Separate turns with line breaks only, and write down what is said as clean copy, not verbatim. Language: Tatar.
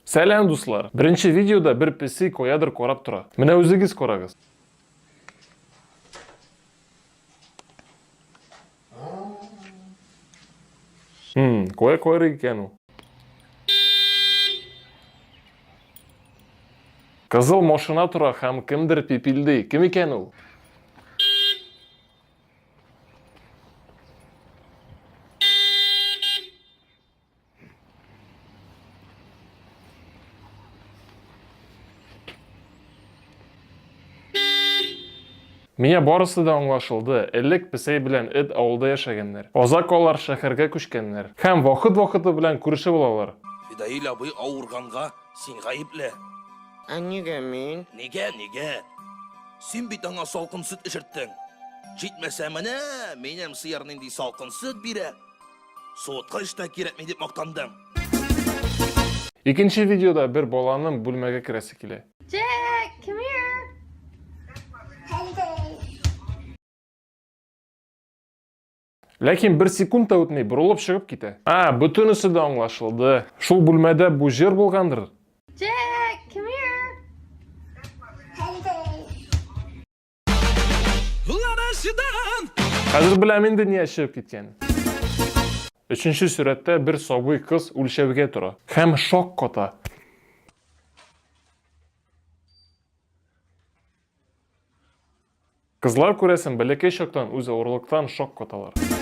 Сәлам, дуслар! Беренче видеода бер песи каядыр карап тора. Менә үзегез карагыз. Хм, кая карый икән ул? Кызыл машина тора һәм кемдер пипилди. Кем икән ул? Миңа барысы да аңлашылды. Элек песәй белән эт авылда яшәгәннәр. Азак алар шәһәргә күчкәннәр. Һәм вакыт-вакыты белән күрешеп алалар.
Фидаил абый авырганга син гаепле.
Ә нигә мин?
Нигә, нигә? Син бит аңа салкын сөт эчерттең. Җитмәсә, менә минем сыер нинди салкын сөт бирә. Суыткыч та кирәкми дип мактандың.
Икенче видеода бер баланың бүлмәгә керәсе килә.
Jack, come here.
Ләкин бер секунд та үтми, борылып чыгып китә. А, бөтенесе дә аңлашылды. Шул бүлмәдә бу җыр булгандыр.
Jack, come here.
Хәзер беләм инде ни чыгып киткән. Өченче сурәттә бер сабый кыз үлчәүгә тора һәм шок ката. Кызлар, күрәсең, бәләкәй чактан үз авырлыктан шок каталар.